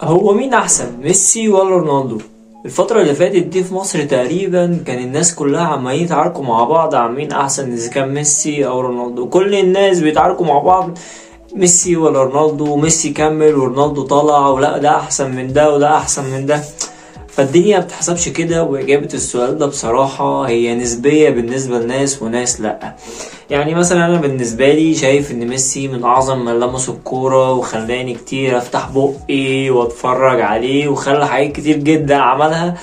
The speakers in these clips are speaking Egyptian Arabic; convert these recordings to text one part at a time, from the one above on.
هو مين احسن، ميسي ولا رونالدو؟ الفترة اللي فاتت دي في مصر تقريبا كان الناس كلها عمالين يتعاركوا مع بعض عن مين احسن، اذا كان ميسي او رونالدو. كل الناس بيتعاركوا مع بعض ميسي ولا رونالدو، ميسي كمل ورونالدو طلع، ولا ده احسن من ده وده احسن من ده. فالدنيا بتحسبش كده، واجابة السؤال ده بصراحة هي نسبية بالنسبة لناس وناس لأ. يعني مثلا انا بالنسبة لي شايف ان ميسي من اعظم من لمس الكورة، وخلاني كتير افتح بقي واتفرج عليه، وخلى حاجات كتير جدا عملها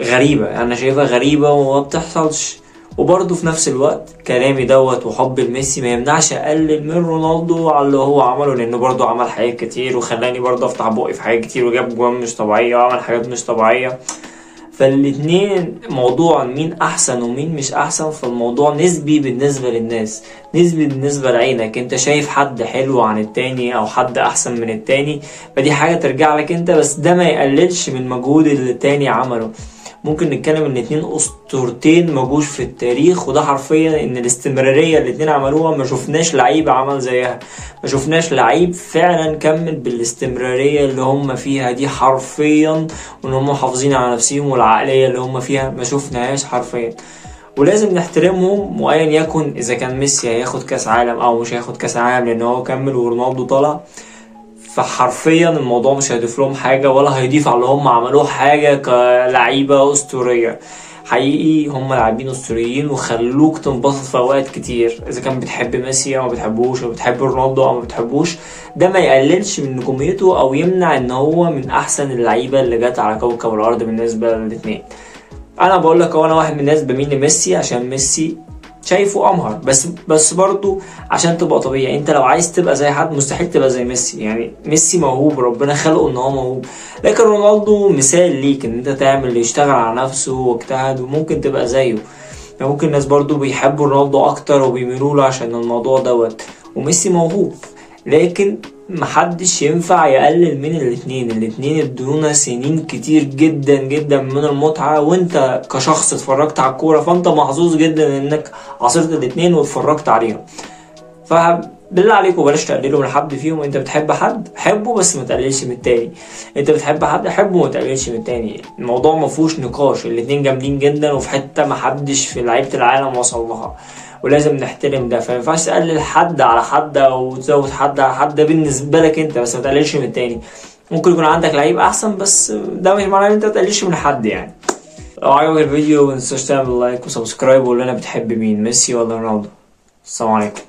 غريبة، انا شايفها غريبة وما بتحصلش. وبرضه في نفس الوقت كلامي دوت وحب لميسي ما يمنعش اقلل من رونالدو على اللي هو عمله، لانه برضه عمل حاجات كتير وخلاني برضه افتح بقي في حاجات كتير، وجاب جوان مش طبيعية وعمل حاجات مش طبيعية. فالاتنين موضوع مين احسن ومين مش احسن، فالموضوع نسبي بالنسبة للناس، نسبي بالنسبة لعينك. انت شايف حد حلو عن التاني او حد احسن من التاني، فدي حاجة ترجع لك انت، بس ده ما يقللش من مجهود اللي التاني عمله. ممكن نتكلم ان اتنين اسطورتين مجوش في التاريخ، وده حرفيا ان الاستمرارية اللي اتنين عملوها ما شفناش لعيب عمل زيها، ما شفناش لعيب فعلا كمل بالاستمرارية اللي هم فيها دي حرفيا، وان هم محافظين على نفسهم والعقلية اللي هم فيها ما شفناهاش حرفيا. ولازم نحترمهم، وايا يكن اذا كان ميسي هياخد كاس عالم او مش هياخد كاس عالم لان هو كمل ورونالدو طلع، فحرفيا الموضوع مش هيضيف لهم حاجة ولا هيضيف على اللي هم عملوه حاجة كلعيبة أسطورية. حقيقي هم لاعبين أسطوريين وخلوك تنبسط في أوقات كتير، إذا كان بتحب ميسي أو ما بتحبوش، أو بتحب رونالدو أو ما بتحبوش، ده ما يقللش من نجوميته أو يمنع إن هو من أحسن اللعيبة اللي جت على كوكب الأرض بالنسبة للاتنين. أنا بقول لك هو أنا واحد من الناس بميل لميسي عشان ميسي شايفه امهر، بس برضو عشان تبقى طبيعي، انت لو عايز تبقى زي حد مستحيل تبقى زي ميسي. يعني ميسي موهوب، ربنا خلقه ان هو موهوب، لكن رونالدو مثال ليك ان انت تعمل اللي يشتغل على نفسه واجتهد وممكن تبقى زيه. ممكن الناس برضو بيحبوا رونالدو اكتر وبيميلوا له عشان الموضوع دوت، وميسي موهوب، لكن محدش ينفع يقلل من الاتنين. الاتنين ادونا سنين كتير جدا جدا من المتعة، وانت كشخص اتفرجت على الكورة فانت محظوظ جدا انك عاصرت الاتنين واتفرجت عليهم. فبالله عليكم بلاش تقللوا من حد فيهم. انت بتحب حد حبه بس ما تقللش من التاني، انت بتحب حد حبه وما تقللش من التاني. الموضوع ما فيهوش نقاش، الاتنين جامدين جدا وفي حتة محدش في لعيبة العالم وصل لها، ولازم نحترم ده. فما ينفعش تقلل حد على حد او تزود حد على حد بالنسبة لك انت، بس ما تقللش من التاني. ممكن يكون عندك لعيب احسن، بس ده مش معناه ان انت ما تقللش من حد. يعني لو عجبك الفيديو ما تنساش تعمل like و subscribe، وقول لنا بتحب مين، ميسي ولا رونالدو. السلام عليكم.